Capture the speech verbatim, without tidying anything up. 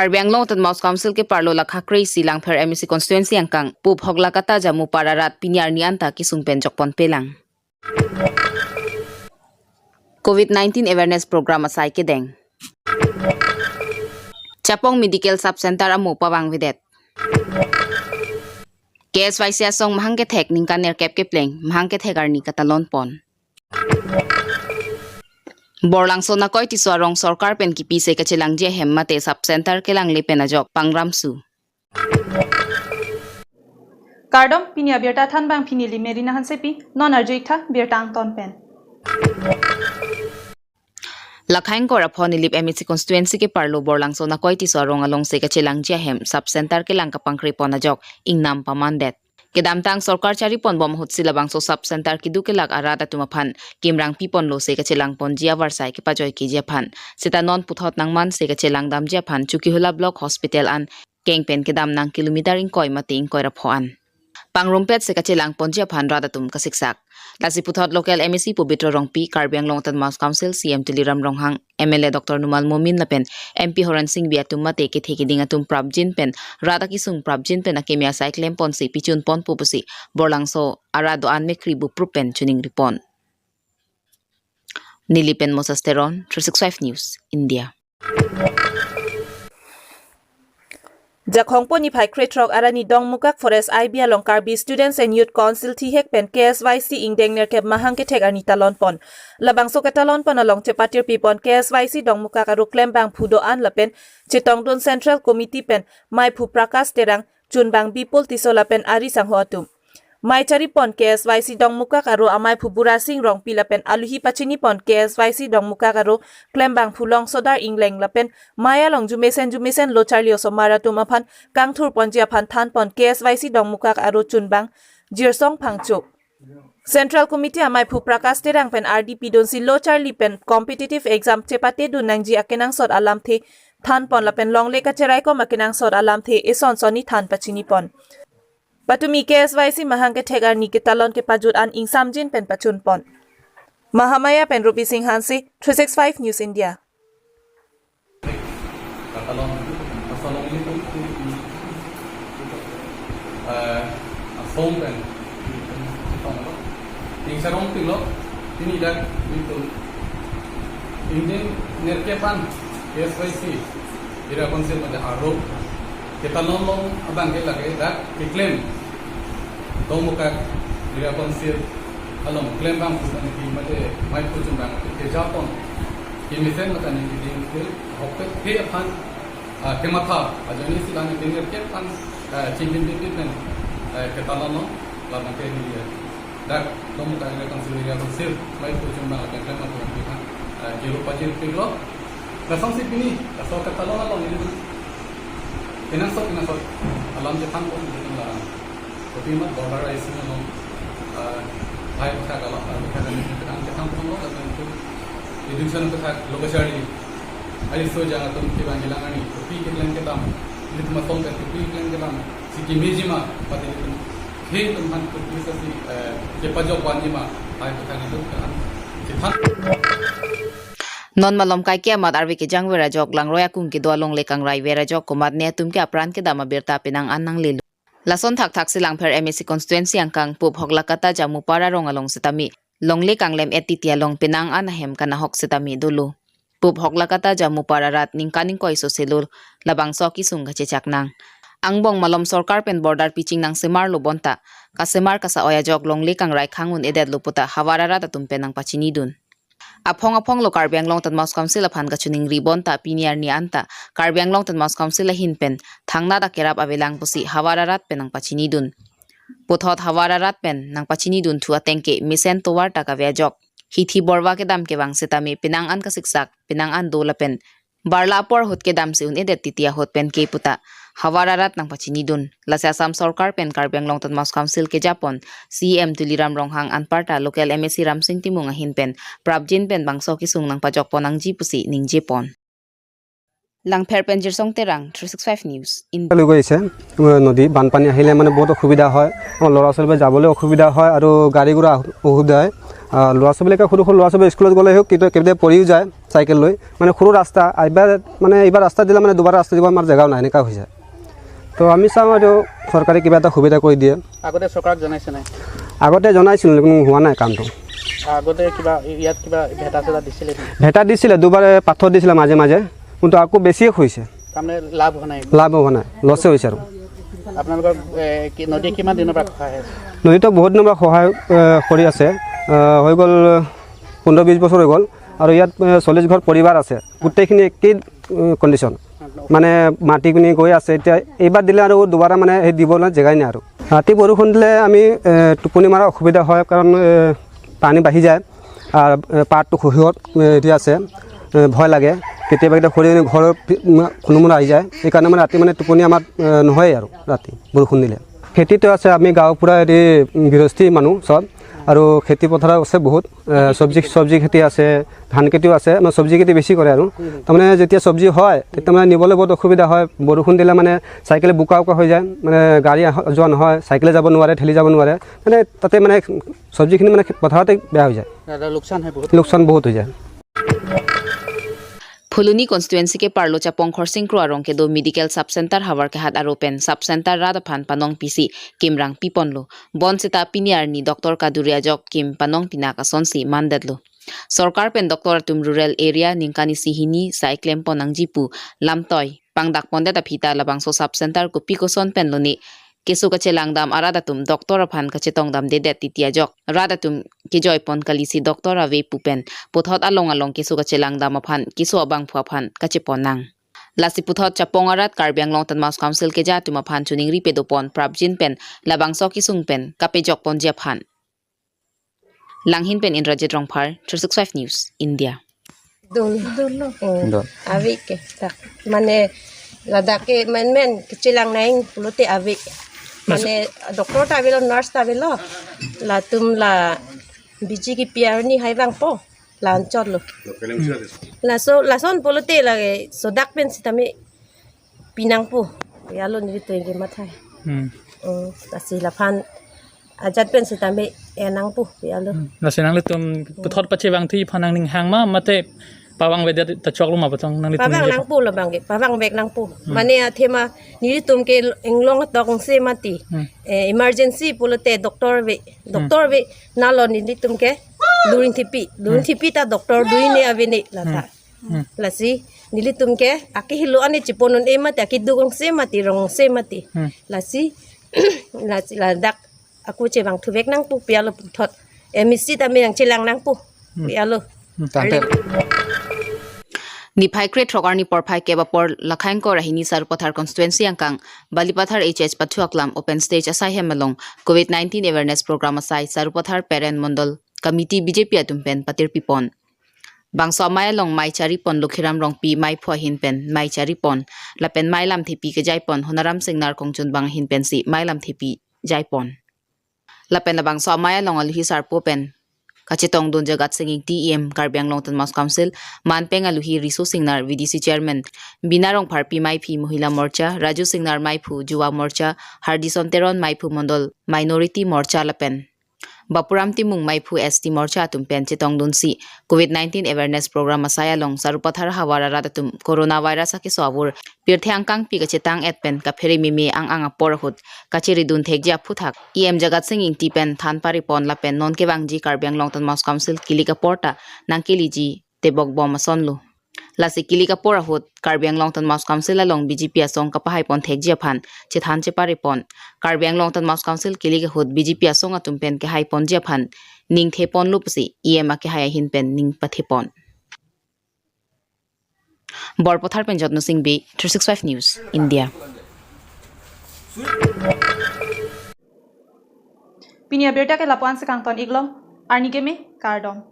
Karbi Anglong Autonomous Council keparlo lakha kre-isi Langpher M A C constituency angkang Pup Hoglakata Jamupar arat pini arni anta kisung pen jokpon pelang. Covid nineteen awareness program asai kedeng. Chapong Medical Sub Center amo pavang vedet. K S Y C asong mahang kethek ningkan nerkep kepleng mahang kethek arni katalon pon. Borlangso Nakoi Tisso arong sorkar pen kipise kachelangji ahem mate sub center kelangle pen ajok pangram su. Kardom, pini abirta thanbang pini Limeri Nahansepi, non arju iktha birta angton pen. Lakhaing kora pho Nilip M A C constituency keparlo Borlangso Nakoi Tisso arong alongsi kachelangji ahem sub center kelang kapangkre pon ajok ingnam pamandet. Kedamtang sorkar chari pon bom ahutsi labangso sub center keduk kelak arat atum aphan kimrang pi ponlo si kachelang ponji avarsai kepajoi keji aphan. Seta non puthot nangman si kachelang damji aphan Chokihola Block Hospital an keng pen kedam nang kilometer ingkoi mate ingkoi ra pho an. Pangrumpet si kachelang ponji aphan rat atum kasiksak. Lasi puthot local M A C Pobitro Rongpi, Karbi Anglong Autonomous Council C E M Tuliram Ronghang, M L A Doctor Numal Momin lapen M P Horen Sing Bey atum mate kethe keding atum prapjin pen rat akisung prapjin pen akeme asai klem ponsi pichun ponpo pusi Borlangso arat do-an mekri buprup pen choningri pon. Nilip pen Moses Teron, three six five News, India. Jakhong po niphai krethrok arni Dongmukak Forest I B along Karbi Students and Youth Council thihek pen K S Y C ingdeng nerkep mahang kethek arni talon pon. Labangso ketalon pon along chepatir pi pon K S Y C Dongmukak aro klembangphu do-an lapen chetongdun Central Committee pen maiphu Prakash Terang, chunbang Bipul Tisso lapen ari sangho atum. Mai chari pon K S Y C Dongmukak aro amaiphu Burasing Rongpi lapen aluhi pachini pon K S Y C Dongmukak aro klembangphu Longsodar Ingleng lapen mai along jumesen jumesen lo charli osomar atum aphan kangthur ponji aphan than pon K S Y C Dongmukak aro chunbang Jirsong Phangcho. Central Committee amaiphu Prakash Terang pen ardi pidunsi lo charli pen competitive exam chepate dun nangji akenangsot alamthe than pon lapen longle kacherai kom akenangsot alamthe eson sonni than pachini pon. Patumi K S Y C mahang kethek arni ketalon kepajut an ingsamjin pen pachun pon. Mahamaya pen Rupi Singh Hanse, three six five News India. Katalon, katalon ini pun, eh, asong pen, ning sarong pilo, ini dak itu. Ingdeng nerkep an K S Y C area council mate aro ketalon along abang ke lake dak keklem Dongmukak area council along klembangphu mate maiphu chunbang keja pon kemesen mate ningding ke hokpet ke aphan, ah, kematha ajoine si lake nerkep an, ah, chingkin pipi pen, ah, ketalon along labang ke ini ya. Dak Dongmukak area council area council maiphu chunbang lapen klembangphu aphan, eh, kero pajir piklo. Lasonsi pini, laso ketalon along ini. Kenangsot, kenangsot alam chethan pon ini la. Kopi mat border isi along, eh, hai kotha kala, eh, kotha kala ini chethan, chethan ponlo, lapen itu education kotha lo kachari. Ai so jang atum kevang kelang arni, kopi keklem kedam, ilitum asong pen kopi keklem kedam, si kemeji ma, pati ilitum, he ilitum aphan kopi sasi, eh, kepajok vanji ma, hai kotha ilitum kan, chethan. Non malom kaike amat arve kejang ver ajok, langroi akung kedo along le kangrai ver ajok, komatne atum ke apran kedam abirta penang an nanglelo. Lason thakthak si Langpher M A C constituency angkang Pup Hoglakata Jamupar arong along setame longle kanglem-et titi along penang an ahem kanahok setame dolo. Pup Hoglakata Jamupar arat ningkan ingkoi so selo labangso akisung kachechak nang. Angbong malom sorkar pen border piching nangsemarlo bonta kasemar kasa-oi ajok longle kangrai khang un-edetlo puta havar arat atum pen nangpachinidun. Aphong aphong lo Karbi Anglong Autonomous Council aphan kachoningri bonta pini arni anta Karbi Anglong Autonomous Council ahin pen thangnat akerap avelang pusi havar arat pen nangpachinidun. Puthot havar arat pen nangpachinidun thu ateng ke mesen tovar ta kave ajok. Hithi borva kedam kevang setame penang an kasiksak, penang an do lapen barla apor ahut kedam si un-edet titi ahut pen ke puta havar arat nangpachinidun. Lasi Assam sorkar pen Karbi Anglong Autonomous Council kejapon C E M Tuliram Ronghang anparta local M A C Ramsing Timung ahin pen prapjin pen bangso kisung nangpajokpon nangji pusi ningjepon. Langpher pen Jirsong Terang, three six five News, India. চালু কৰিছে। নদী বানপানী আহিলে মানে বহুত অসুবিধা হয়। আমাৰ ল'ৰা ছোৱালীবোৰে যাবলৈ অসুবিধা হয় আৰু গাড়ী ঘোঁৰা অসুবিধা হয়। আহ, ল'ৰা ছোৱালীবিলাকে, সৰু সৰু ল'ৰা ছোৱালী স্কুলত গ'লে হওক, কেতিয়া কেতিয়া পৰিও যায় চাইকেল লৈ। মানে সৰু ৰাস্তা, এইবাৰ মানে এইবাৰ ৰাস্তা দিলে মানে দুবাৰ ৰাস্তা দিব আমাৰ জেগাও নাই, এনেকুৱা হৈ যায়। তো আমি চাওঁ আৰু চৰকাৰে কিবা এটা সুবিধা কৰি দিয়ে। আগতে চৰকাৰক জনাইছে নাই? আগতে জনাইছিলোঁ, কোনো হোৱা নাই কামটো। আগতে কিবা ইয়াত কিবা ভেটা চেটা দিছিলে নেকি? ভেটা দিছিলে, দুবাৰে পাথৰ দিছিলে মাজে মাজে, কিন্তু আকৌ বেছিয়ে হৈছে। তাৰমানে লাভ হোৱা নাই? লাভ হোৱা নাই, লছে হৈছে আৰু। আপোনালোকৰ, এ, কি, নদীয়ে কিমান দিনৰ পৰা সহায় হৈছে? নদীতো বহুত দিনৰ পৰা সহায়, এ, কৰি আছে। এ, হৈ গ'ল পোন্ধৰ বিশ বছৰ হৈ গ'ল। আৰু ইয়াত, এ, চল্লিছ ঘৰ পৰিবাৰ আছে, গোটেইখিনি একেই, এ, কণ্ডিশ্যন, মানে মাটি কিনি গৈ আছে। এতিয়া এইবাৰ দিলে আৰু দুবাৰা মানে সেই দিবলৈ জেগাই নাই আৰু। ৰাতি বৰষুণ দিলে আমি, এ, টোপনি মৰা অসুবিধা হয়, কাৰণ, এ, পানী বাঢ়ি যায়। আৰু, এ, পাৰটো খহিব, এ, এতিয়া আছে, এ, ভয় লাগে। কেতিয়াবা কেতিয়াবা খৰি ঘৰৰ পি-, মা-, খুন্দু মুন্দু আহি যায়। সেইকাৰণে মানে ৰাতি মানে টোপনি আমাৰ, এ, নহয় আৰু ৰাতি বৰষুণ দিলে। খেতিটো আছে, আমি গাঁওবুঢ়া এটি, উম, গৃহস্থী মানুহ চব, আৰু খেতি পথাৰ আছে বহুত। এ, চব্জি, চব্জি খেতি আছে, ধান খেতিও আছে, মানে চব্জি খেতি বেছি কৰে আৰু। তাৰমানে যেতিয়া চব্জি হয়, তেতিয়া মানে নিবলৈ বহুত অসুবিধা হয়। বৰষুণ দিলে মানে চাইকেলে বোকা বোকা হৈ যায়, মানে গাড়ী অহা যোৱা নহয়, চাইকেলে যাব নোৱাৰে, ঠেলি যাব নোৱাৰে। মানে তাতে মানে চব্জিখিনি মানে পথাৰতে বেয়া হৈ যায়। দাদা, লোকচান হয় বহুত। লোকচান বহুত হৈ যায়। Phuloni constituency keparlo Chapong Khorsing Kro arong kedo medical sub center havar kehat aro pen sub center rat aphan panong pisi kim rang piponlo. Bonseta pini arni doctor kaduri ajok kim panong pinak asonsi mandetlo. Sorkar pen doctor atum rural area ningkan isi hini sai klempon nangji pu lamtoi pangdakpondet aphi ta labangso sub center kopi koson pen lone keso kachelang dam arat atum doctor aphan kachetong damdedet titi ajok rat atum kejoipon kalisi doctor ave pu pen puthot along along keso kachelang dam aphan keso abangphu aphan kachepon nang. Lasi puthot Chapong arat Karbi Anglong Autonomous Council keja atum aphan choningri pedopon prapjin pen labangso kesung pen kapejokponji aphan. Langhin pen Indrajit Rongphar, three six five News, India. Dolo. Dolo. Oh. Dolo. Ave ke, tak. Mane, ladak ke men men, kachelang nang pulote ave. Mane, doctor ta avelo, nurse ta avelo. Latum la B G kipi arni hai vangpo, la anchot lo. Laso, lason pulote lake, sodak pen sitame pinangpo, yalo nelitum ke mathai. Hmm. Oh, lasi laphan ajat pen sitame enangpo, yalo. Hmm. Lasi nanglitum puthot pachevangthu aphan nangning hang ma, mate pavangvedet ta choklo ma patong nanglitum? Pavang nangpo labang ke, pavangvek nangpo. Hmm. Mane athema nelitum ke inglong tokse mati. Hmm. Eh, emergency pulote doctor ave, hmm, doctor ave nalo nelitum ke Luring Thepi, Luring, hmm, Thepi ta doctor dui ne ave ne lata. Hmm. Hmm. Lasi nelitum ke akehelo ane chepon un-e mati, akeduk ongse mati, rong ongse mati. Hmm. Lasi, lasi ladak ako chevangthuvek nangpo pu yalo puthot. M E C tame nangchelang nangpo, hmm, pu yalo. Hmm, tangte. Niphai krethrok arni porphai kep apor Lakhaingkor ahini Sarupathar constituency angkang Balipathar H H Pathu Aklam open stage asai hem along covid nineteen awareness program asai Sarupathar Peren Mondol Committee B J P atum pen patir pipon. Bangso amei along mei charipon Lokhiram Rongpi meiphu ahin pen mei charipon, lapen mei lamthepi kejaipon Honaram Singnar Kongchunbang ahin pensi mei lamthepi jaipon. Lapen labangso amei along aluhi sarpo pen kachetongdun Jagat Sing Ingti E M Karbi Anglong Autonomous Council, manpeng aluhi Riso Singnar V D C Chairman, Bina Rongpharpi meiphi Mohila Morcha, Raju Singnar meiphu Yuva Morcha, Hardison Teron meiphu Mondol Minority Morcha lapen Bapuram Timung meiphu S T Morcha atum pen chetongdunsi covid nineteen awareness program asai along Sarupathar havar arat atum coronavirus akeso avur pirthe angkangpi kachetang et pen kaphere meme ang ang apor ahut kacheridun thekji aphuthak E M Jagat Sing Ingti pen than paripon lapen non kevangji Karbi Anglong Autonomous Council kilik apor ta nangkeliji tebok bom asonlo. Lasi kilik apor ahut Karbi Anglong Autonomous Council along B J P asong kapahaipon thekji aphan chethan cheparipon. Karbi Anglong Autonomous Council kilik ahut B J P asong atum pen kehaiponji aphan ning theponlo pusi E M akehai ahin pen ning pathepon. Borpathar pen Jotno Sing Bey, three six five News, India. Pini abirta ke lapu-an si kangton iklo, arni keme, kardom.